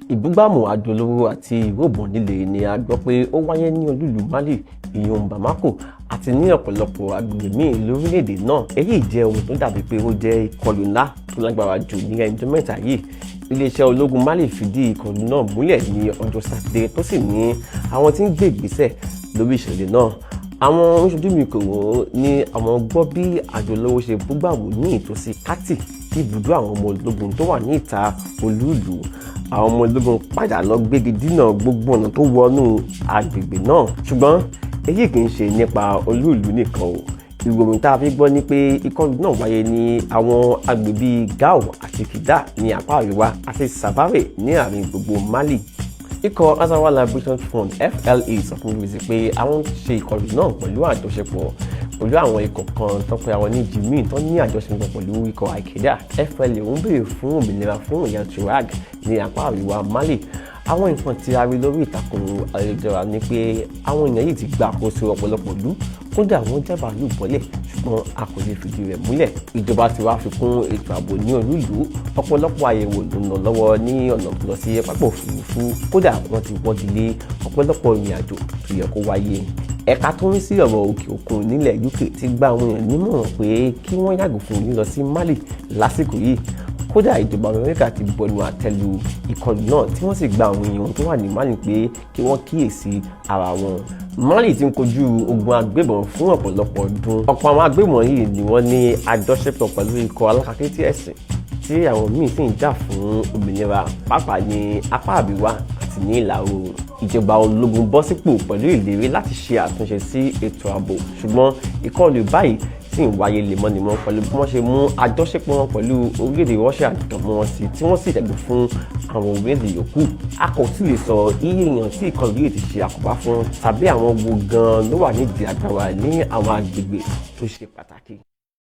Ìbúgbàmù àdó olóró àti ìró ìbọn líle ni a gbọ́ pé ó wáyé ní olúìlú Mali, ìyẹn Bamako, àti ní ọ̀pọ̀lọpọ̀ agbègbè míì lórílẹ̀‐èdè náà. Èyí jẹ́ ohun tó dàbí pé ó jẹ́ ìkọlù ńlá tó lágbára jù ní ẹnu ọjọ́ mẹ́ta yìí. Iléeṣẹ́ ológun Mali fìdí ìkọlù náà múlẹ̀ ní ọjọ́ Sátidé, tó sì ní àwọn tí ń gbé ìgbésẹ̀ lórí ìṣẹ̀lẹ̀ náà. Àwọn oníṣojú mi kò wò ní àwọn gbọ́ bí àdó olóró ṣe búgbàmù ní ìtòsí Kati, ibùdó àwọn ọmọ ológun tó wà ní ìta olúìlú. Àwọn ọmọ ológun padà lọ gbégi dínà gbogbo ọ̀nà tó wọnú agbègbè náà. Ṣùgbọ́n èyí kì í ṣe nípa olúìlú nìkan o. Ìròyìn tá a fi gbọ́ ni pé ìkọlù náà wáyé ní àwọn agbègbè Gao àti Kidal ní apá àríwá àti Sevare ní àárín gbogbo Mali. Ikọ̀ Azawad Liberation Front, FLA, sọ fún BBC pé àwọn ṣe ìkọlù náà pẹ̀lú àjọṣepọ̀ pẹ̀lú àwọn ikọ̀ kan tó pe àwọn ní JNIM, tó ní àjọṣepọ̀ pẹ̀lú ikọ̀ Al-Qaeda. FLA ń béèrè fún òmìnira fún ẹ̀yà Tuareg ní apá àríwá Mali. Àwọn nǹkan tí a rí lórí ìtàkùn ayélujára ni pé àwọn èèyàn yìí ti gba àkóso ọ̀pọ̀lọpọ̀ ìlú, kódà wọ́n já bàálù bọ́lẹ̀, ṣùgbọ́n a kò lè fìdí rẹ̀ múlẹ̀. Ìjọba ti wá fi kún ètò ààbò ní olúìlú. Ọ̀pọ̀lọpọ̀ àyẹ̀wò ló ń lọ lọ́wọ́ ní ọ̀nà tó lọ sí pápá òfurufú, kódà wọ́n ti wọ́gi lé ọ̀pọ̀lọpọ̀ ìrìn àjò tó yẹ kó wáyé. Ẹ̀ka tó ń rí sí ọ̀rọ̀ òkè òkun nílẹ̀ UK ti gba àwọn èèyàn nímọ̀ràn pé kí wọ́n yàgò fún lílọ sí Mali lásìkò yìí. Kódà, ìjọba Amẹ́ríkà ti bọnu àtẹ́ lu ìkọlù náà, tí wọ́n sì gba àwọn èèyàn tó wà ní Mali pé kí wọ́n kíyèsí ara wọn. Mali ti ń kojú ogun agbébọn fún ọ̀pọ̀lọpọ̀ ọdún. Ọ̀pọ̀ àwọn agbébọn yìí ni wọ́n ní àjọṣepọ̀ pẹ̀lú ikọ̀ alákatakítí ẹ̀sìn, tí àwọn míì sì ń jà fún òmìnira, pàápàá ní apá àríwá àti ní ìlà oòrùn. Ìjọba ológun bọ́ sípò pẹ̀lú ìlérí láti ṣe àtúnṣe sí ètò ààbò, ṣùgbọ́n ìkọlù báyìí sì ń wáyé lemọ́lemọ́ pẹ̀lú bí wọ́n ṣe mú àjọṣepọ̀ wọn pẹ̀lú orílẹ̀-èdè Russia dánmọ́ wọn sí, tí wọ́n sì yàgò fún àwọn orílẹ̀-èdè yòókù. A kò tí lè sọ iye èèyàn tí ìkọlù yìí ti ṣe àkóbá fún tàbí àwọn wo gan-an ló wà nídìí agbára ní àwọn agbègbè tó ṣe pàtàkì.